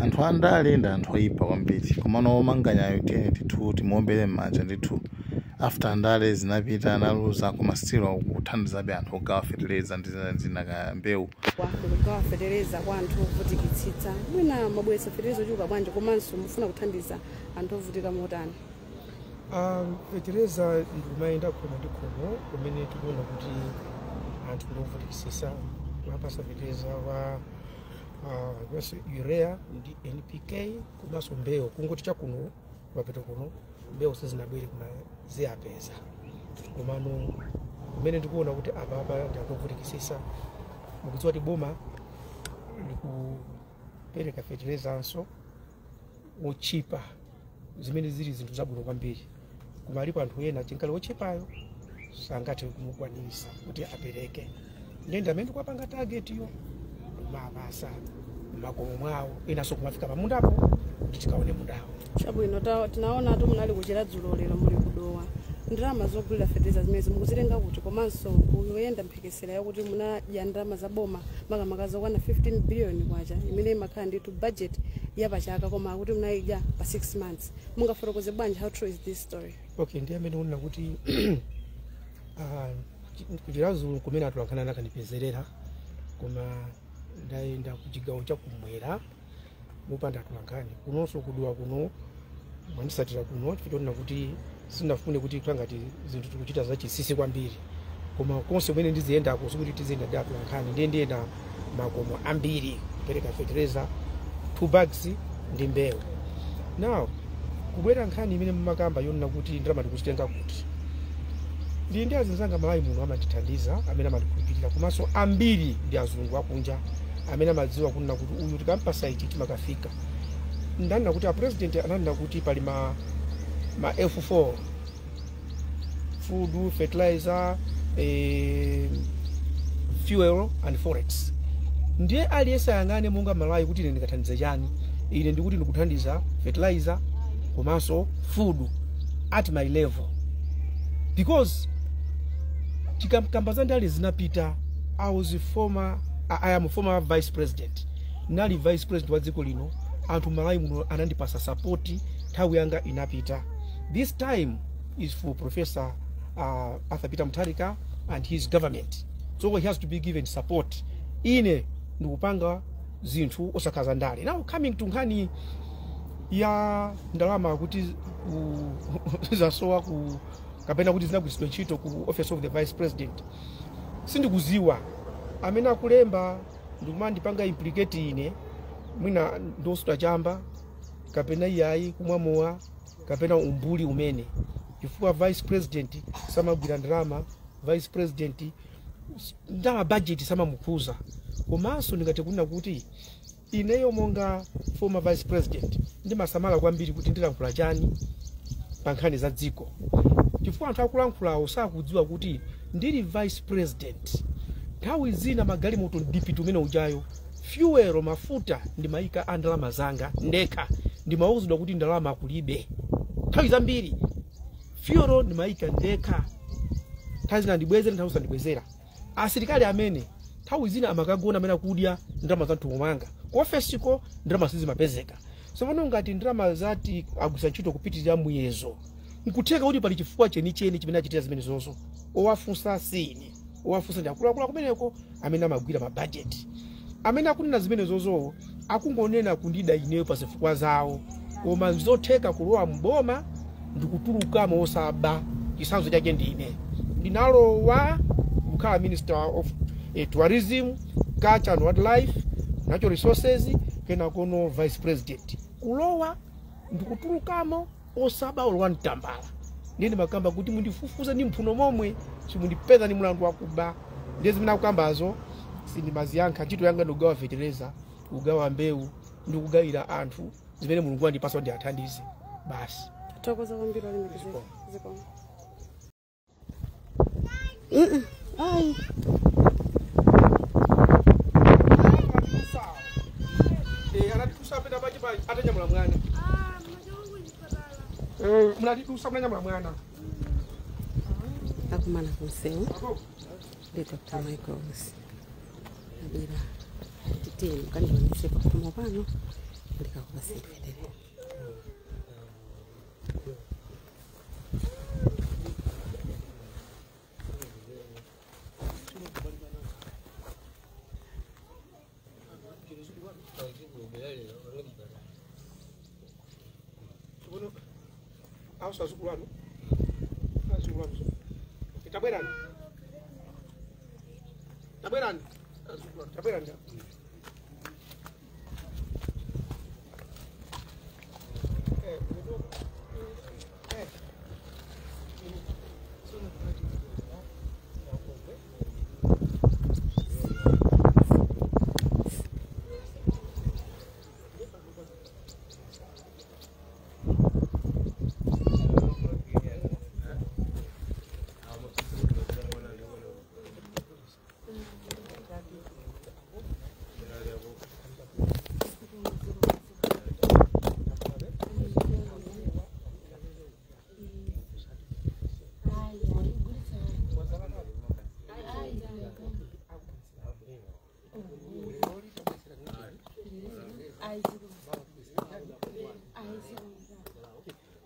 Anthu andale ndi anthu oyipa kwambiri, komano omanganyayo tiyeni ndithu timuombere m'manja ndithu. After andale zinapita, analuza, koma still akuthandizabe anthu ogawa fetereza ndi zina zina ka mbewu. Kugawa fetereza kwa anthu ovutikitsitsa, mwina mabweretsa fetereza ochuluka bwanji, komanso mufuna kuthandiza anthu ovutika motani? Fetereza ndikumayenda khomo ndi khomo kumene tikuona kuti anthu ndiovutikitsitsa, kumapasa fetereza wa komanso urea ndi NPK komanso mbewu. Kungoti chakuno mapeto kuno mbewu sizinabwere, koma ziyapeza. Komano kumene ndikuona kuti apapa ndi anthu ovutikitsitsa, mukudziwa kuti boma likupereka feterezanso wochipa, zimene zili zinthu zabwino kwambiri, koma alipo anthu ena chinkale wochipayo sangathe kumukwanisa kuti apereke. Ndende amene ndikuwapanga target yo, kumapasa mmakomo mwawo, inanso kumafika pamundapo kuti tikaone mundawo. Chabwino, tinaona tu munali kuchera dzulo, lero muli kudowa. Ndalama zogulira fetereza zimene mukuzitenga kuti? Komanso kuyenda mphekesera yakuti munadya ndalama za boma, makamaka zokwana 15 billion kwacha imene imakhala ndithu budget yapachaka, koma akuti munayidya pa 6 months. Mungafotokoze bwanji? How true is this story? Okay, ndi amene unena kuti kuchirazu kumene atulankhana nakandipezerera, koma ndayenda kuchigawo chakumwera mupanda atulankhani. Kunonso kuduwa kuno mwandisatira kuno chifukwa chonena kuti sindinafune kuti kukhala ngati zinthu tikuchita zachinsinsi kwambiri, koma konse kumene ndiziyendako sikuti tiziyenda ndi atulankhani. Ndiye ndiyenda makomo ambiri kupereka fertilizer, 2 bags ndi mbewu. Now kubwera nkhani imene mumakamba yonena kuti ndalama ndikuzitenga kuti, ndili ndi azinzanga Malawi muno amandithandiza, amene amandikhulupirira, komanso ambiri ndi azungu akunja amene amadziwa kunena kuti uyu tikampasa ichi chimakafika. Ndanena kuti a president ananena kuti pali ma F4: food, fertilizer, fuel and forex. Ndiye aliyense ayang'ane monga Malawi kuti ine ndingathandize chani. Ine ndikuti ndikuthandiza fertilizer komanso food at my level, because tikakamba za ndale zinapita. I am former vice president, nali vice president wa dziko lino. Anthu Malawi muno anandipasa support. Nthawi yanga inapita. This time is for Professor Arthur Peter Mutharika and his government, so he has to be given support. Ine ndikupanga zinthu osakhaza ndale. Now coming to nkhani ya ndalama kuti zasowa ku kapena kuti zinagwiritsidwa ntchito ku Office of the Vice President, sindikuziwa. Amene akulemba ndikumandipanga implicate ine, mwina ndosuta chamba kapena iyayi kumwa mowa kapena umbuli umene, chifukwa vice president samagwira ndalama, vice president ndalama budget samamukhuza. Komanso ndingathe kunena kuti ineyo monga former vice president ndimasamala kwambiri kuti ndilankhula chani pa nkhani za dziko, chifukwa anthu akulankhulawo sakudziwa kuti ndili vice president nthawi zina magalimoto ndipiti umene ujayo, fuel, mafuta ndimayika a ndalama zanga ndekha. Ndimauzidwa kuti ndalama kulibe. Nthawi zambiri fuel ndimayika ndekha, nthawi zina ndibwezera, nthawi zina. Asilikali amene nthawi zina amakagona amene akudya ndalama za mthumba mwanga, ku ofesiko ndalama sizimapezeka. Tsopano ngati ndalama zati agwisa ntchito kupitirira muyezo, nkutheka kuti pali chifukwa chenicheni chimene achitira zimene zozo. Owafunsa sine, owafunsa ndi akuluakulu kumeneko amene amagwira mabajeti. Amene akunena zimene zozowo akungonena kundida ineyo pa zifukwa zawo, koma zotheka kulowa mboma ndikutulukamo osaba. Chitsanzo chake ndine, ndinalowa kukhala Minister of Tourism, Culture and Wildlife, Natural Resources, kenakono vice president. Kulowa ndikutulukamo osaba olowa mtambala. Ndiye ndimakamba kuti mundifufuze ndi mphuno momwe, simundipeza ndi mulandu wakuba. Ndiye zimene akukambazo sindimaziyankha. Ntchito yanga ndikugawa fetereza, kugawa mbewu ndi kugawira anthu zimene Mulungu andipasa kuti athandize basi. Thokoza kwambiri, olemekezeka. Zikomo. Ayi. Anatidusa pena pachi atanyamula mwana. Munatidusa munanyamula mwana. Akumana kumsewu ndi Dr Michaels abwera titiyeni mukandionese pakhomo pano. Ndikakupaseni fetereza. Tabwerani. Tabwerani. Tabwerani.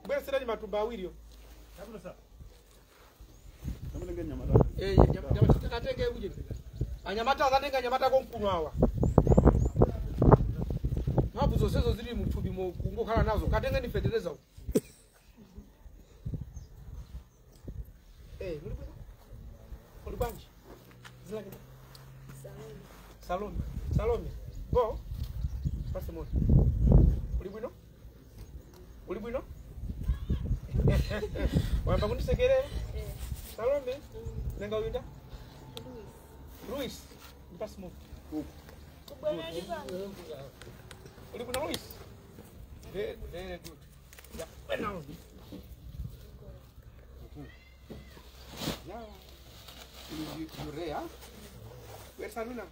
Bwera matumba awiri. Katenge uje. Anyamata akatenga anyamata konkuno awa. Mphamvu zonsezo zili muthupi kungokhala nazo katenge ni fetereza uko. Muli bwino? Muli bwanji? Zina kida? Salome. Salome. Go. Pase moto. Uli bwino? Uli bwino? Wayamba kundisekerera? Salome. Nenga uyinda? Luis. Mpase moto. Uli bwino Luis? Very, very good. Yeah. Bueno. Yeah. Urea. Where's Saluna?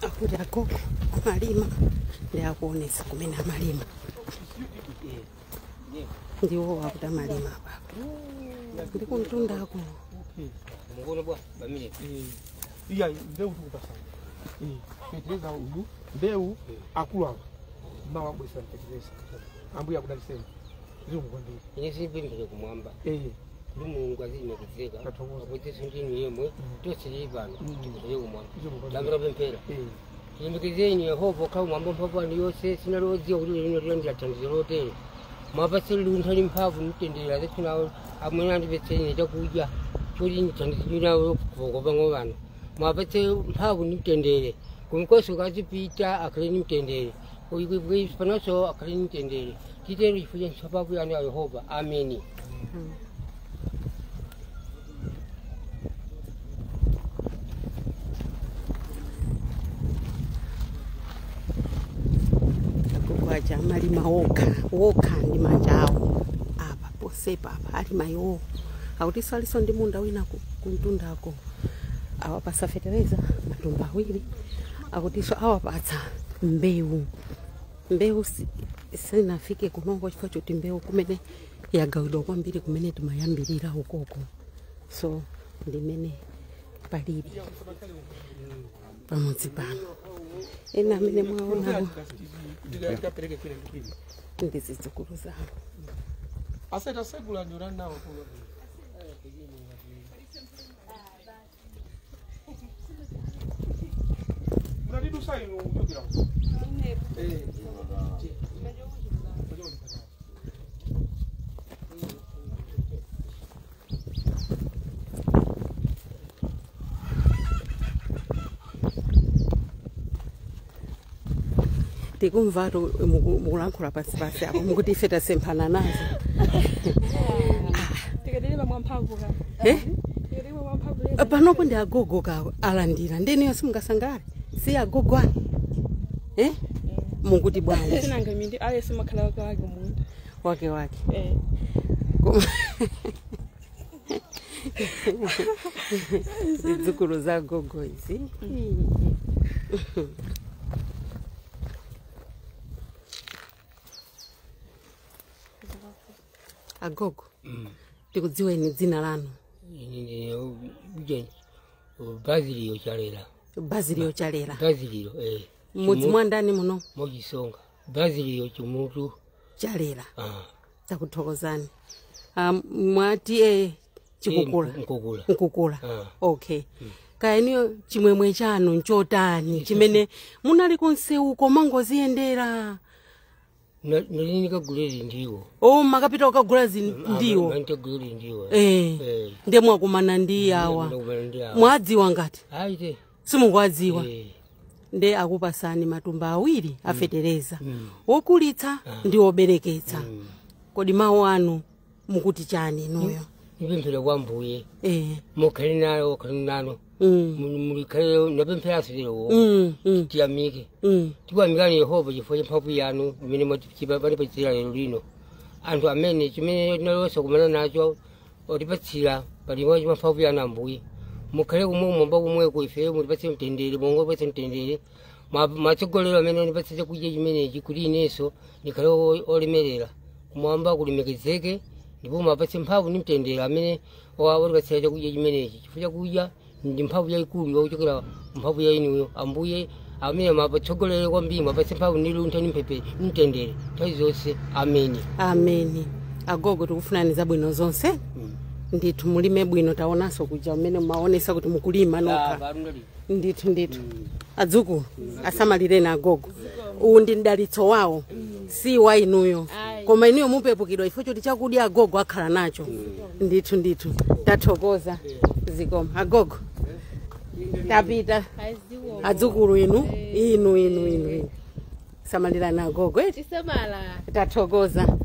Akuti agogo amalima ndiakuonesa kumene amalima ndiwo akuti amalima apapo ndikuntundako. Iya mbewu tikupasana fetereza uyu mbewu akulu awa mawa abwesa fetereza ambuya akudaliseni zikukondera ine simpindire kumwamba ndi Mulungu azilimekizeka akuti sindinu yemwe tosili pano tikuzire kumwamba tambira pemphera tilembekezeni Yehova okhala kumwamba mphamvu anu yonse sinalodziwa kuti lino tilandira thandizo lotere mwapatse luntha ndi mphamvu mtendere zathu nawo amwene andipetseni chakudya choti ndithandizidwe nawo kuvokopango pano mwapatse mphamvu ndi mtendere kumkoso kazipita akhale ndi mtendere panonso akhale ndi mtendere titero chifukwa cha mphamvu yanu ya Yehova. Ameni. Agogo aja amalima wokha wokha ndi manja awo apa posepa apa alima iwo akuti aliso ndi munda wina kuntundako awapasa fetereza matumba awiri akutiso awapatsa mbewu mbewu sinafike kunongo chifukwa choti mbewu kumene yagawidwa kwambiri kumene timayambirira ukoko so ndimene palili pamodzi pano ena amene mwaonawo ndi zidzukulu zawo. Aseta segula nyurani nawo Mnadidusa inu kuchokera. Tikumva mukulankhula pansi pansi apo mukuti ife tasemphana nazo. Tikadelema mwamphamvu ka. Eh? Tikadelema mwamphamvu Panopo ndi agogo ka alandira ndeniyo simungasangale si agogo anu eh? Mukuti bwanji Sinanga mindi alese makhala wake wake munda. Wake wake. Eh. Zidzukulu za gogo izi. Agogo. Tikudziweni dzina lanu. Bazilio Chalera. Bazilio Chalera. Bazilio eh. Mudzi mwa ndani muno? Mochisonga. Bazilio Chimutu Chalera. Takuthokozani. Mwati chikukula. Nkukula. Nkukula. Okay. Kaya niyo chimwemwe chanu nchotani chimene munali kunseuko mangoziyendera. Nalinikagulira ndiwo. Oh, makapita ukagula ndiwo. Nantagulira ndiwo. Eh. Ndiye mwakumana ndi awa. Mwadziwa ngati? Aite. Simungwadziwa. Nde akupasani matumba awiri afetereza. Wokulitsa ndi wobereketsa. Kodi mawu anu mukuti chani inuyo? Ndipemphera kwa Mbuye. Eh. Mukhale nayo khale nano. Mulikhale napemphera lero. Tiyamike. Tikuyamikani Yehova chifukwa cha mphamvu yanu imene mwatipachira lero lino. Anthu amene chimene tinalonso kumana nacho otipatsira palimwa cha mphamvu yanu Ambuye. Mukhale kumwe mwamba kumweko ife mutipatse mtendere, Mulungu atipatse mtendere. Matsogolero amene andipatse chakudya chimenechi kuti inenso ndikhale olemerera. Kumwamba kulemekezeke ndipo mapatse mphamvu ndi mtendere amene watipatsira chakudya chimenechi. Chifukwa chakudya ndi mphamvu yayikulu yochokera mphamvu ya inuyo Ambuye amene mapatsogolere kwambiri mapatse mphamvu ndi luntha ndi mphepo mtendere nthawi zonse. Ameni. Ameni. Agogo tikufunani zabwino zonse. Ndithu mulime bwino, taonanso kuja umene mumaonesa kuti mukulima nokha. Ndithu ndithu. Adzukulu asamalireni agogo. Uwu ndi mdalitso wawo si wa inuyo. Koma inuyo mupepukidwa ifo choti chakudya agogo akhala nacho. Ndithu ndithu. Tathokoza. Zikoma. Agogo. Tapita. Adzukulu inu inu inu inu. Samalirani agogo. Tathokoza.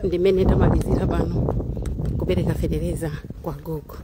Ndimene tamalizira pano kupereka fetereza kwa gogo.